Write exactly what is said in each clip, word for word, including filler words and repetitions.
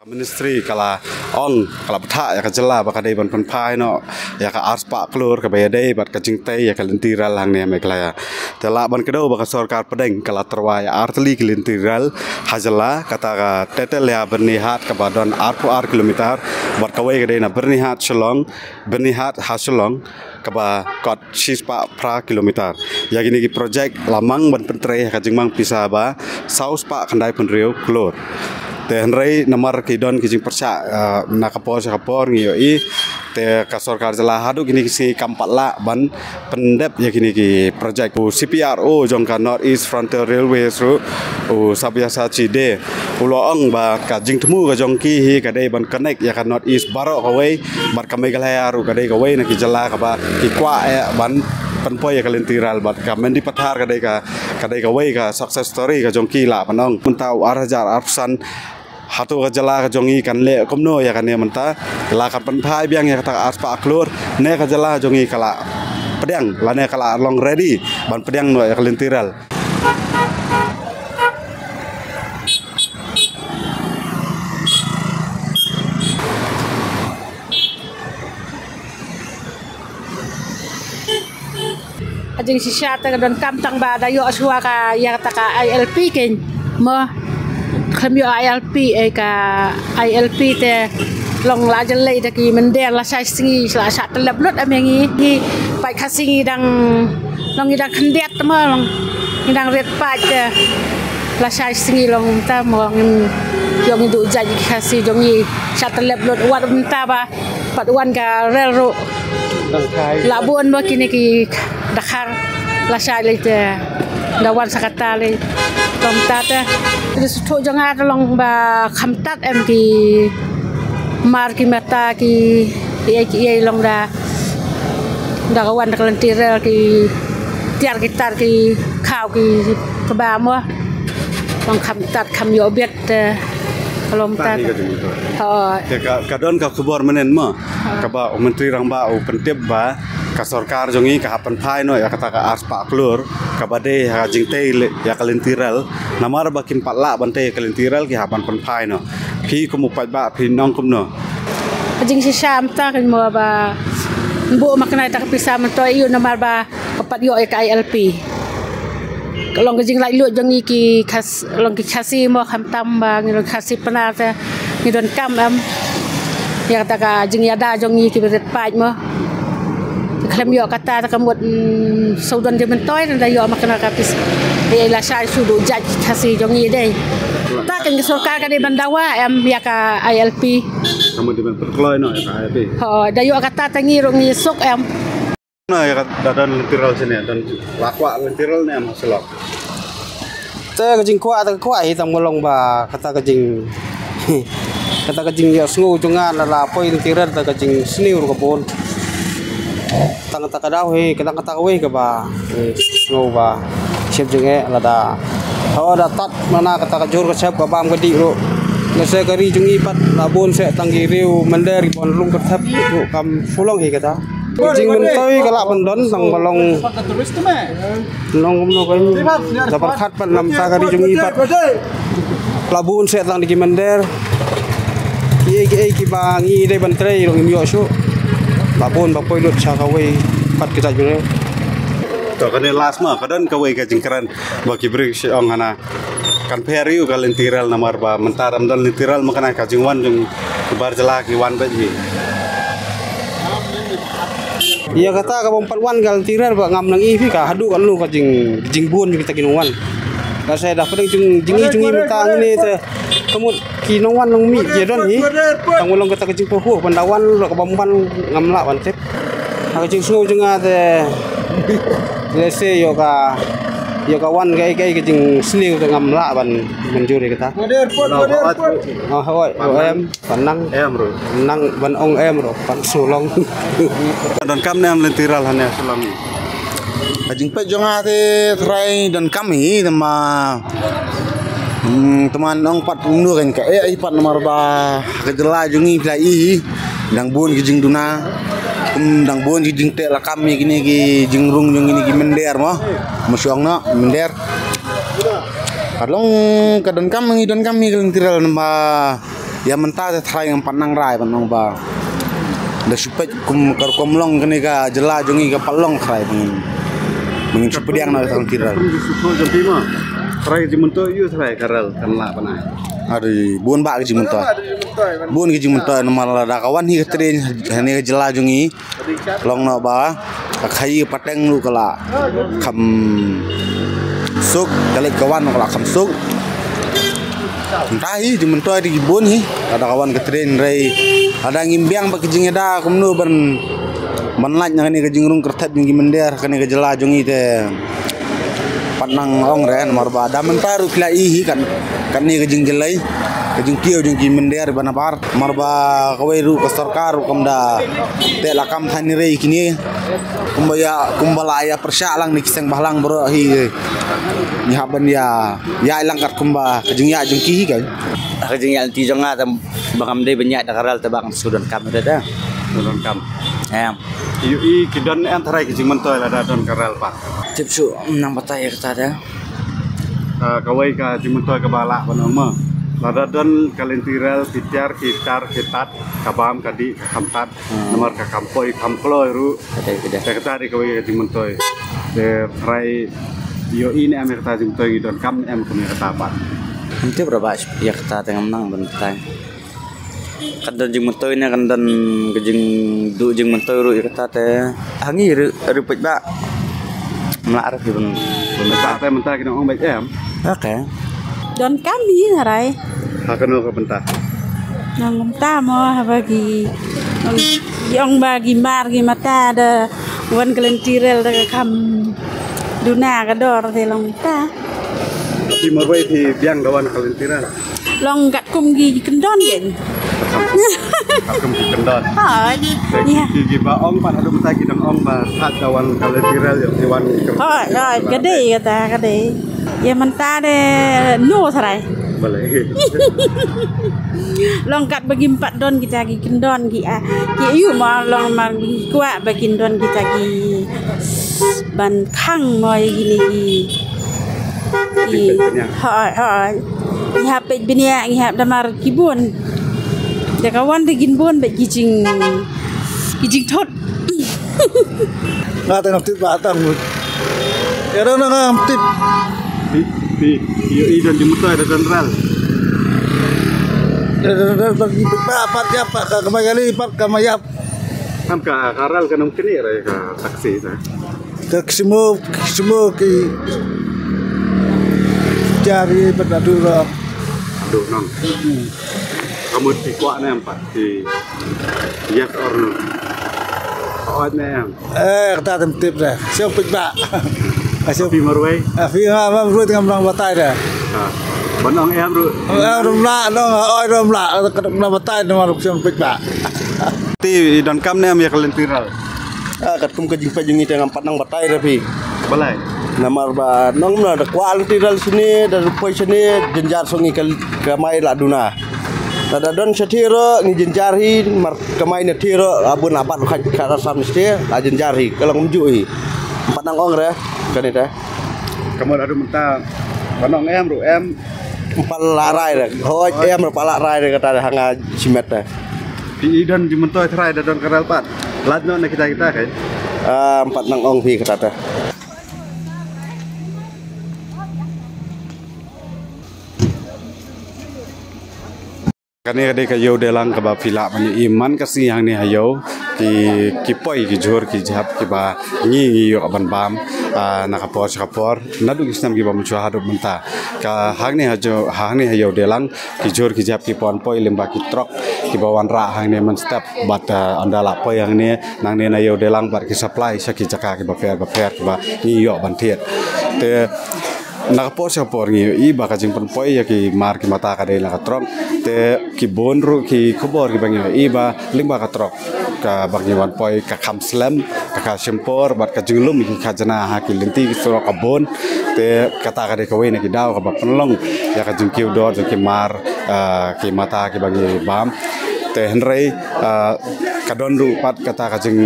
Ministry ka la ong, ka la bthah ïa ka jylla ba ka dei ban pynphai noh ïa ka arspah klur kaba ïadei bad ka jingtei ïa ka lynti rel hangne ha Meghalaya. Te lah ban kdew ba ka sorkar pdeng ka la tyrwa ïa artylli ki lynti rel ha jylla, kata ka Tetalia Byrnihat kaba don arphew ar kilometer, bad kawei ka dei na Byrnihat Shillong, Byrnihat ha Shillong, kaba kot shispah phra kilometer. Ïa kine ki projek la mang ban pyntrei ha ka jingmang pisa ba saw spah khyndai phew hynriew klur. Te hynrei namar ki don ki jingpyrshah, eh, na ka por sha ka por ngi ïohi. Te ka sorkar jylla haduh kine ki sngi kam pat lah ban pyndep ïa kine ki projek. U C P R O jong ka North East Frontier Railways ruh, u Sabyasachi Dey, u la ong ba ka jingthmu ka jong ki hi ka dei ban connect ïa ka North East baroh kawei bad ka Meghalaya ruh ka dei kawei na ki jylla kaba ki kwah eh ban pynpoi ïa ka lynti rel, bad ka Mendipathar ka dei ka, ka dei kawei ka success story ka jong ki, lah ban ong. Mynta u ar hajar arphew san, hato ka jylla ka jong ngi kan leh kumno ïa kane mynta? La kan pynphai biang ïa kata ka arspah klur, ne ka jylla jong ngi ka la pdiang lane ka la long ready ban pdiang noh ïa ka lynti rel? Ka jingshisha te ka donkam tang ba da ïoh shuwa ka ïa kata ka I L P kein mo. Khlem ïoh I L P, eh, ka I L P te long la jyllei da ki mynder, lashai sngi la shah tyllep lut em ïa ngi. Ngi paid Khasi ngi dang, long ngi dang khyndiat mo, long ngi dang rit paid te lashai sngi long mynta mo ngim ïoh ngi duh jait ki Khasi jong ngi, shah tyllep lut wat mynta ba pat wan ka rel ruh. La bun ba kine ki dkhar lashai lei te da wan sa kata lei. Long mynta te, te shu jong nga te long ba kham tad em ki mar ki mata ki, ki ei ki ei long da, da ka wan da ka lynti rel ki tiar ki tar ki khaw ki kaba mo. Long kham tad kham ïoh biet. Te ka long ta. Tang hi ka jingmyntoi. Ha. Te ka, ka don ka khubor mynnin mo. Ha. Kaba u Myntri Rangbah u pyntip ba ka sorkar jong ngi ka hap pynphai noh ïa kata ka arspah klur kaba dei ha ka jingtei ïa ka lynti rel. Namar ba kim pat lah ban tei ïa ka lynti rel ki hap ban pynphai noh. Phi kum u paidbah phi ong kumno? Ka jingshisha mynta kein mo ba buh ma kane ta ka pisa myntoi ïa u namar ba ka pat ïoh ïa ka I L P. Ka long ka jinglaitluid jong ngi ki Khas-, long ki Khasi mo, khamtam ba ngi long Khasi Pnar te ngi donkam em ïa kata ka jingïada jong ngi ki ba rit paid mo. Khlem ïoh kata te ka mut, mm, shu don jingmyntoi te da ïoh ma kane ka pisa. Ïa lashai shu duh jait ki Khasi jong ngi dei. Ta kein ka sorkar ka dei ban dawa em ïa ka I L P. Ka mut dei ban pynkloi noh ïa ka I L P. Ho, da ïoh kata te ngi ruh ngi suk em. Na ïa ka, da don lynti rel shane, don la kwah lynti rel ne em ha Shillong? Te ka jingkwah, te ka kwah hi tang ba long ba kata ka jing, kata ka jingïohsngew jong nga la, la poi lynti rel, te ka jingsniew ruh ka bun. Tang kata ka daw hi, ka dang kata kawei kaba, eh, sngew ba shep jingeh lada, ho, da tad mana kata ka jhur ka shep ka bam ka dih ruh. Lehse ka ri jong ngi pat la bun seh tang ki riew mynder kiba wan rung kyrthep ruh kam shu long hi kata. Ka jingmyntoi ka lah ban don tang ba long, long kumno ka, da pyrkhat pat namar ka ri jong ngi pat la bun seh tang da ki mynder. Kiei kiei kiba ngi dei ban trei ruh ngim ïoh shuh. La bun ba poi lut sha kawei pat kita jong ngi. To kane last ma, ka don kawei ka jingkren ba ki briew ki ong hana kan pher ïa u ka lynti rel namar ba mynta ym don lynti rel ma kane ka jingwan jong ki bar jylla ki wan beit hi. Ïa kata kaba ym pat wan ka lynti rel ba ngam nang ïohi phi ka haduh katno ka jing, jingbun jong kita ki nongwan. Ka sa da pdeng jong, jong ngi, jong ngi mynta ngi ne te ka mut ki nongwan nongmih ki don hi. Tang ba long kata ka jingpyrhuh ban da wan ruh kaba ym wan ngam lah ban tip. Ha ka jingsngew jong nga te, lehse ïoh ka, ïoh ka wan kaei kaei ka jingsniew te ngam lah ban mynjur ïa kata. Wader put, wader put. Ah, hoi, em, ban nang. Em ruh. Nang ban ong em ruh, ban shu long. Donkam ne em lynti rel hangne Shillong? Ka jingpeit jong nga te trai donkam hi, te ma Hmm, te man ong pat kumno kan ka eh, eh, pat namar ba ka jylla jong ngi phi la i hi. Dang bun ki jingduna. Kum dang bun ki jingteh lakam ïa kine ki jingrung jong kine ki mynder mo. Mo shong noh, mynder. Ka long ka donkam ngi donkam hi ka lynti rel namar Ïa mynta te trai ngam pat nang rai ban ong ba da shu peit kum ka rukom long kane ka jylla jong ngi ka pat long trai ba ngin, ba ngin shu pdiang na ka tang tiral. Kum ki sukho jong phi ma. Trai jingmyntoi ïa u trai ka rel kan lah ban ai. Ari bun ba ka jingmyntoi. Bun ka jingmyntoi namar lada ka wan hi ka train ha ne ka jylla jong ngi. Long noh ba ka khaïi pateng ruh ka la kham suk, ka leit ka wan ka la kham suk. Mynta hi jingmyntoi te ki bun hi, lada ka wan ka train rei. Lada ngim biang ba ka jingïada kumno ban, ban lait na kane ka jingrung kyrthep jong ki mynder kane ka jylla jong ngi te. Pat nang ong re namar ba da mynta ruh ki la i hi kan, kane ka jingjyllei ka jingkiew jong ki mynder ba nabar namar ba kawei ruh ka sorkar ruh kam da teh lakam than ni rei kine kumba ïa, kumba la ïa pyrshah lang ni ki seng bhalang baroh hi. Ngi hap ban ïa ïa lang kat kumba ka jingïa jong ki hi kan. Ka jingïa lynti jong nga tam ba ngam dei ban ïa da ka rel te ba ngam shu donkam te da. Donkam. Em. Ïohi ki don em trai ki jingmyntoi lada don ka rel pat. Tip shu nang batai ïa kata da. Ah, kawei ka jingmyntoi kaba lah ban ong ma. Lada don ka lynti rel ki tiar ki tar ki tat ka bam ka dih ka kham tat. Hmm. Namar ka kham poi kham kloi ruh. Ka dei, ka dei. Te kata dei kawei ka jingmyntoi. Te trai ïohi ne em ïa kata jingmyntoi ngi donkam ne em kum ïa kata pat. Ngam tip ra ba ïa kata te ngam nang ban batai. Kan don jingmyntoi ne kan don ka jingduh jingmyntoi ruh ïa kata te. Ha ngi ruh, ruh peit ba. Mla ruh ki ban, ban mynta te mynta ki nong ong beit em. Okay. Donkam hi trai. Ha kano ka bynta? Nang mynta mo haba ki, ki ong ba ki mar ki mata da wan ka lynti rel da ka kham duna ka dor te long mynta. Phi marwei phi biang da wan ka lynti rel. Long katkum ki kyndon kein. Katkum ki kyndon. Hooid. Te ki, ki, kiba ong pat haduh mynta ki dang ong ba thad da wan ka lynti rel ïoh ki wan ki. Hooid, hooid, ka dei kata, ka dei. Ïa mynta de no trai. Balei? Long katba kim pat don kita ki kyndon ki, ah, ki ïoh ma long ma ki kwah ba kin don kita ki ban khang mo ïa kine ki. Ki, hooid, hooid. Ngi hap peit bniah, ngi hap da mar ki bun. Da ka wan da kin bun bad ki jing, ki jingthut. Nga te ngam tip ba tang. Ïa don nga ngam tip. Phi, phi, ïohi don jingmyntoi da don rel. Da don rel bad ki ba pat ïap ka kamai kali pat kamai ïap. Em ka, ka rel ka nongknieh re ka taxi te. Ka ksimo, ksimo ki jari bad adu ra. Adu nong. Hmm. Ka mut ki kwah ne em pat ki yes or no. Ka ot ne em. Eh, kata tem tip re. Siang pik ba. Siang pik marwei. Ah, pik ma, ma marwei tengah menang batai re. Ha. Ban ong em ruh. Em ruh mla, nong, oi ruh mla. Kata menang batai ne mar siang pik ba. Te i donkam ne em ïa ka lynti rel? Ah, katkum ka jingpeit jong ngi te ngam pat nang batai re phi. Balei? Namar ba nong mla da kwah lynti rel shane, da poi shane, jynjar song ngi ka, kamai la duna. Lada don shathie ruh ngi jynjar hi, mar kamai na thie ruh, abun abat khat khat sam shathie, la jynjar hi, ka long kumjuh hi. Ngam pat nang ong re, kane te. Ka mut haduh mynta ban ong em ruh em. Ngam pat lah rai re. Hooid em ruh pat lah rai re kata re ha nga shimet te. Phi i don jingmyntoi trai da don ka rel pat. Lait noh na kita kita kai. Ah, ngam pat nang ong phi kata te. Kane ka dei ka ïew Delang kaba phi lah ban ïohi man ka sngi hangne ha ïew ki, ki poi ki jhur ki jhep kiba ngi, ngi ïoh ban bam, ah, na ka por sha ka por naduh ki snem kiba mynshuwa haduh mynta. Ka hangne ha ïew, hangne ha ïew Delang ki jhur ki jhep ki wan poi lyngba ki trok kiba wanrah hangne mynstep bad, ah, ynda la poi hangne nangne na ïew Delang bad ki supply sha ki jaka kiba pher bapher kiba ngi ïoh ban thied. Te na ka por sha ka por ngi ïohi ba ka jingpynpoi ïa ki mar ki mata ka dei na ka trok. Te ki bun ruh ki khubor kiba ngi ïohi ba lyngba ka trok kaba ngi wan poi ka kham slem, ka, ka shim por bad ka jinglum ïa ki khajna ha ki lynti ki surok ka bun. Te kata ka dei kawei na ki daw kaba pynlong ïa ka jingkiew dor jong ki mar, ah, ki mata kiba ngi bam. Te hynrei, ah, ka don ruh pat kata ka jing,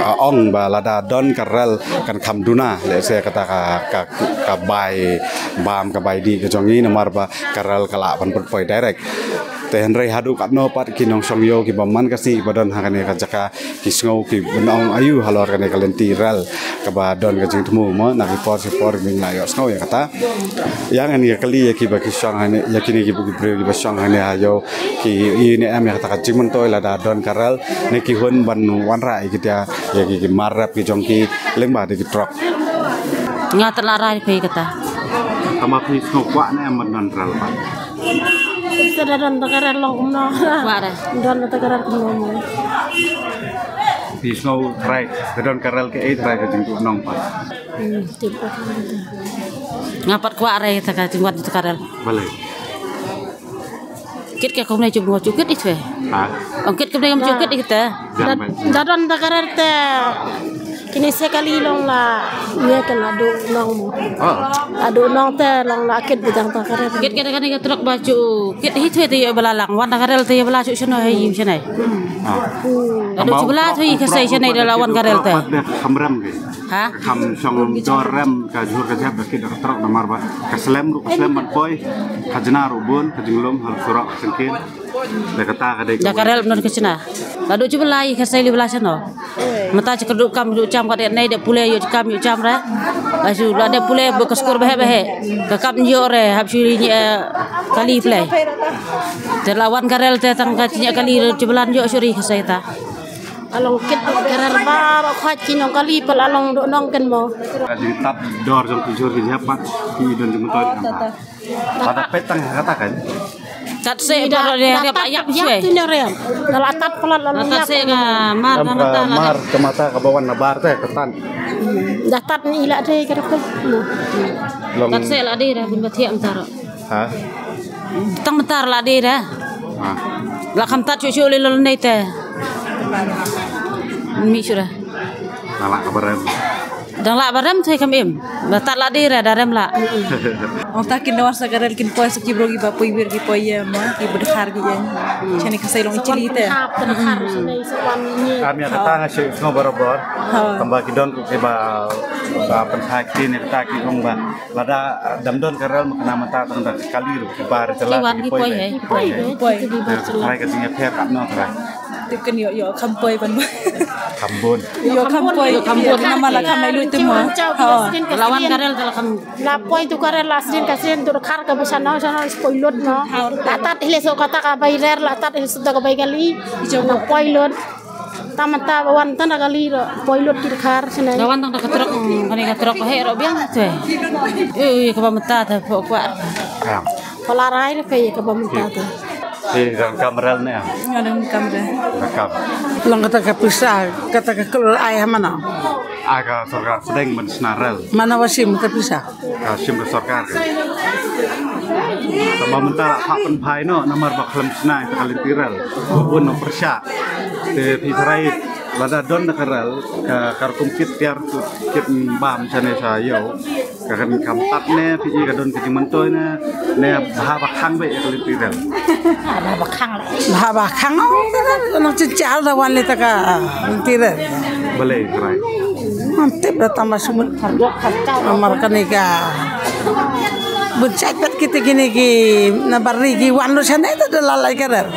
ah, ong ba lada don ka rel kan kham duna, lehse kata ka, ka, ka bai bam ka bai dih ka jong ngi namar ba ka rel ka lah ban pynpoi direct. Te hynrei haduh katno pat ki nongshong ïew kiba man ka sngi kiba don ha kane ka jaka ki sngew kiban ong aïu halor kane ka lynti rel kaba don ka jingthmu mo, na ki por ki por ngin la ïohsngew ïa kata. Ïa ngin ïa kylli ïa kiba ki shong hangne, ïa kine kiba ki briew kiba shong hangne ha ïew, ki ïohi ne em ïa kata ka jingmyntoi lada don ka rel ne ki hun ban wanrah ïa kita, ïa ki, ki mar rep ki jong ki lyngba da ki trok. Nga tang la rai phi kata. Tang ba phi sngew kwah ne em ban don rel pat? Te da don da ka rel long kumno. Kwah re. Don da ka rel kumno mo. Phi sngew trai da don ka rel kaei trai ka jingduhnong pat? Hmm, tip pat. Nga pat kwah re ta ka jingwan ta ka rel. Balei? Kit ka kumne jub ngo jukit itwe. Ha? Ong kit kumne jub jukit ite. Da, da don da ka rel te. Kine se kali long la, ne kan la duhnong mo. Oh. La duhnong te long la kit bidang ta ka rel. Kit kit kane ka trok ba ju kit hi thwe te ïa ba la lang wan da ka rel te ïa ba la ju shano he ïa shane. Ah. Hmm. La du ju ba la thwe ka sai shane da la wan ka rel te. Pat da kham rem ke. Ha? Kham shong dor rem ka jhur ka jhep da kit da ka trok namar ba ka slem ruh ka slem ban poi. Ka jna ruh bun ka jinglum hal surok sengkin. Da kata ka dei da ka rel non ka chna. La du ju ba la ïa ka sai li ba la shano. Mynta chi ka duh kam duh cham ka dei nei dei pule ïoh chi kam ïoh cham re. Ka shu la dei pule ba ka skur ba he ba he. Ka kam ïoh re hap shu ri ni, eh, kali pule. Te la wan ka rel te tang ka chi kali re chi ba lan ïoh shu ri ka sai ta. Along kit ka rel ba ro kha chi nong kali pa la long duhnong ken mo. Ka jingtap dor jong ki jhur ki jhep pat ki don jingmyntoi. Pada pet tang kata kan. Tat se ba ro de rep la yak se. Yak tu ne rep. Da la tat palat la tat se ka mar ka mata la mar ka mata ka bawan na bar te ka tan. Da tat ni la de ka rep. Tat se la de ra bin ba thiam taro. Ha? Tang mata la de ra. Ha. La kham tat chu chu le lo nei te. Mi chu ra. Dang lah ka barem. Dang lah barem thoi kam im. Ba tat la dei ra da rem la. Ong ta kin da wan sa ka rel kin poi sa ki bro ki ba poi wir ki poi ïa ma ki ba dkhar ki ïa. Chani ka sai long chili te. Am ïa kata nga shu sngew barabor. Tang ba ki don ruh ki ba ba pynthai ki ne kata ki ong ba lada dam don ka rel ma kane mynta tang da kali ruh ki ba rel ki poi. Poi. Trai ka jingïapher katno trai. Tip kan ïoh ïoh kham poi ban. Kham bun. Ïoh kham poi. Ïoh kham bun. Namar la kham ai lut tu mo. Ha. La wan ka rel la kham. La poi tu ka rel la sdin ka sdin tu khar ka ba shano shano poi lut no. La tat hile so kata ka bai rel la tat hile so ka bai kali. Ïoh ka poi lut. Ta mynta ba wan tang da kali ro poi lut ki khar shane. La wan tang da ka trok, mm, kane ka trok he ro biang tu. Eh, eh, ka ba mynta ta pok kwah. Pala rai le pe ka ba mynta ta. Te dang kam rel ne em? Nga dang kam rel. Dang kam. Long kata ka pisa, kata ka klur ai ha mano? Ai ka sorkar sdang ban shna rel. Mano ba shim kata pisa? Ka shim ka sorkar ka. Tang ba mynta la phah pynphai noh namar ba khlem shna ïa ka lynti rel. Bun noh pyrshah. Te phi tharai lada don da ka rel ka, ka rukom kit tiar kit bam shane sha ïew. Ka kan kham tat ne phi i ka don ka jingmyntoi ne, ne bha ba khang beit ïa ka lynti rel. Bha ba khang la. Bha ba khang, oh, ka nang chin chal da wan le ta ka lynti rel. Balei trai? Ngam tip da tang ba sumut. Namar kane ka bun chait pat kite kine ki na bari ki wan lo shane ta da la lai ka rel.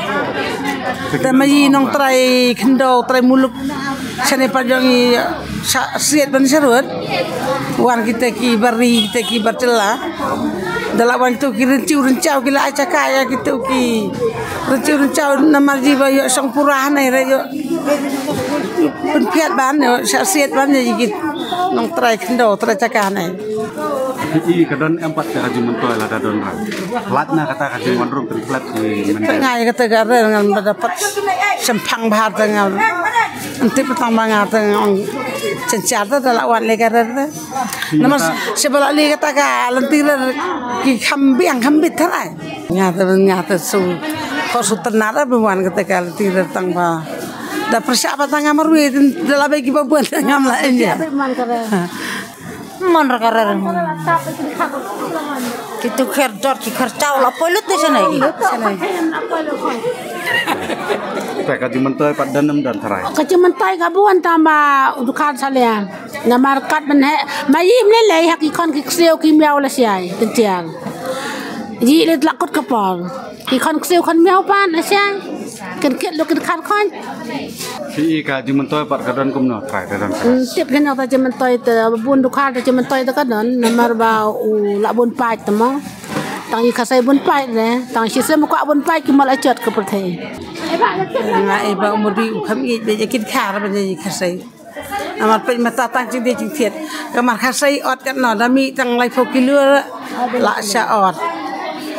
Ta ma i nong trai khyndew trai muluk. Shane pa jong i sa siet ban sarut. Wan kita ki bari kita ki barcela. Da la wan tu ki rinchiu rinchau ki la ai chaka ïa kita ki rinchiu rinchau namar ji ba ïoh song pura hanai re ïoh. Pynphiat ban ïoh sa siet ban ïa ki nong trai khyndew trai chaka hanai. I ka don em pat ka jingmyntoi lada don rel. Lat na kata ka jingwan rung teng klet ki mynta. Ngai kata ka rel ngan ba dapat sempang bha ta ngan. Enti petang ba nga ta ngan ong cencar ta da la wan le ka rel ta. Namar se ba la le kata ka lynti rel ki kham biang kham bit tharai. Nga ta nga ta su ko su tena da ba wan kata ka lynti rel tang ba. Da pyrshah ba ta nga marwei da la ba ki ba buan ngam la enja. Mon ra ka rel. Ki tu kher dor ki kher chaw la poi lut te sene. Te ka jingmyntoi pat don ym don trai. Ka jingmyntoi ka bun tang ba u dukan salian. Namar kat ban he ma yim le le ha ki khon ki ksiew ki miaw la siai tential. Ji le tlak kut ka por. Ki khon ksiew khon miaw pan, asya. Kin kit lu kin khat khon. Ki i ka jingmyntoi pat ka don kumno, trai ka don ka. Hmm, tip kano ka jingmyntoi te bun dukha te jingmyntoi te ka don. Namar ba u la bun pait te mo. Tang i Khasi bun pait ne. Tang shisien mo ka bun pait ki mo la jot ka pyrthei. Nga i ba umur di u kham i be jakin khar ba i Khasi. Namar peit mynta tang jingdie jingthied. Ka mar Khasi ot katno da mih tang laiphew kilo la sha ot.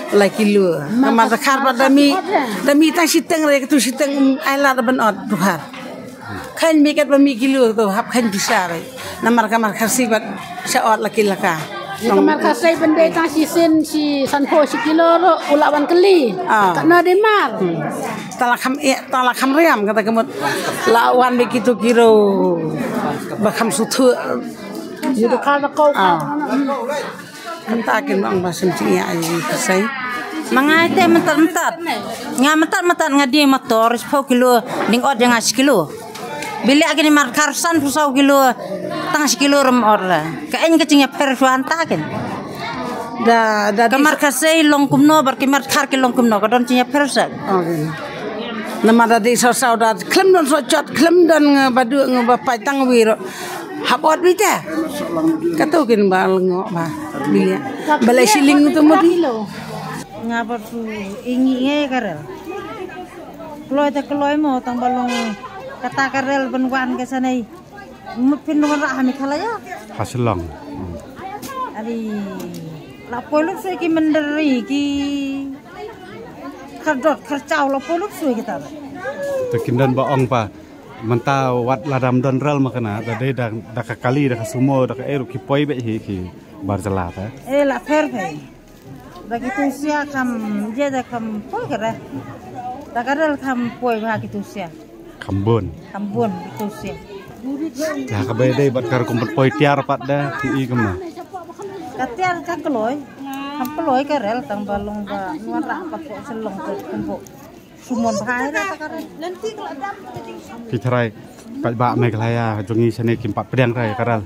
Lai kilo. Ka mar Dkhar pat da mih, da mih tang shiteng re, katu shiteng ai lad ban ot Dkhar. Kheiñ mih kat ba mih kilo tu hap kheiñ pisa re. Namar ka mar Khasi pat sha ot la ki la ka. Ka mar Khasi ban dei tang shisien shi sanphew shi kilo ruh u la wan kylli. Ah. Katno dei mar. Hmm. Tang la kham eh, tang la kham riam kata ka mut. La wan beit kitu ki riewba kham sngewthuh. Ïa da ka da kau. Ah. Kata kin ong ba sngewthuh ïa i Khasi. Ma nga te mynta mynta. Nga mynta mynta nga die motor, shiphew kilo, dang ot ïa nga shi kilo. Bili agi ni mar Dkhar sanphew saw kilo, tang shi kilo rem ot la. Ka eng ka jingïapher shuwa hangta kin. Da, da ka di mar Khasi long kumno, bad ki mar Dkhar ki long kumno, ka don jingïapher sa. Okay. Namar da di saw saw da, khlem don soh jot, khlem don nga ba du nga ba pait tang wir. Hap ot beit te. Katu kin ba lyngngoh ba. Bili. Ba lai shilling tu mo di. Nga ba tu ingi ngai ka rel. Kloi te kloi mo tang ba long kata ka rel ban wan ka sa nei. Mut phin wanrah ha Meghalaya. Ha Shillong. Hmm. Ari la poi lup sui ki mynder ri ki khardot kharchaw la poi lup sui kita. Te kin don ba ong pa mynta wat la dam don rel ma kane da dei da, da ka kali da ka sumo da ka eru ki poi beit hi ki bar jylla ta. Eh la pher pher. Ba ki tu sia kham je da kham poi ka re. Da ka rel kham poi ba ki tu sia. Kham bun. Kham bun ki tu sia. Da ka bai dei bad ka rukom poi tiar pat da ki i kumno. Ka tiar ka kloi. Kham kloi ka rel tang ba long ba nuan rah pat poi Shillong poi kumbo. Sumon bha ïa ta ka rel. Ki tharai paidbah Meghalaya jong ngi shane kim pat pdiang trai ka rel.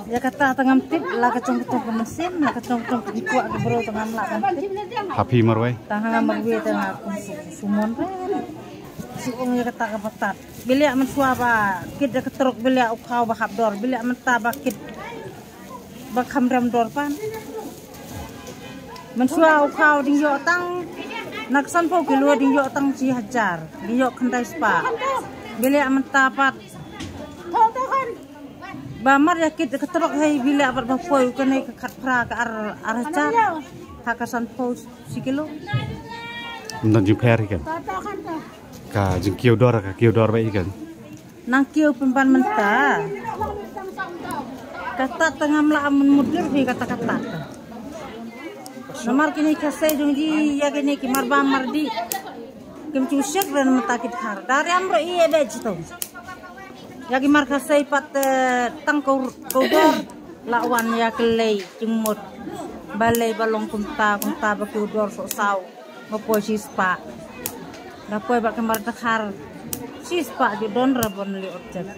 Ïa kata tang ngam tip la ka jong ka jong ka mynsiem la ka jong ka jong ki kwah ki bro tang ngam lah ban tip. Ha phi marwei. Tang ha nga marwei tang nga kum sumon rel. Shu ong ïa kata ka patat. Bili mynshwa ba kit da ka trok bili u khaw ba hap dor bili mynta ba kit. Ba kham rem dor pan. Mynshwa u khaw dang ïoh tang na ka sanphew kilo dang ïoh tang shi hajar, dang ïoh khyndai spah. Bili mynta pat. Ba mar ïa kit ka trok hei bili pat ba poi u kane ka khatphra ka ar, ar hajar. Ha ka sanphew shi kilo. Ym don jingpher hi kan. Ka jingkiew dor ka kiew dor beit hi kan. Nang kiew pynban mynta. Kata tang ngam lah mynmut dur hi kata kata. Namar kine Khasi jong ji ïa kine ki mar bam mar dih. Kim ju shit ren mynta ki Dkhar. Da riam ruh ïa dei jitu. Ïa ki mar Khasi pat, eh, tang ko ko dor la wan ïa ki lei jingmut. Balei ba long kumta kumta ba ki dor soh saw. Ba poi shispah. Da poi ba ki mar Dkhar. Shispah ju don ra ban leh ot jait.